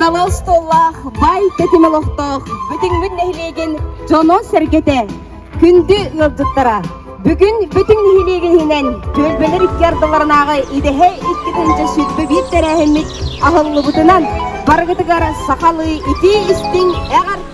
Сахалыы остуоллаах, баай тэтим олохтоох Бүтүҥмүт нэһилиэгин дьоно-сэргэтэ, күндү ыалдьыттара! Бүгүн Бүтүҥ нэһилиэгин иһинэн түөлбэлэр икки ардыларынааҕы идэһэ 2 21 тэрээһиммит аһыллыбытынан барыгытыгар сахалыы итии-истиҥ эҕэрдэ!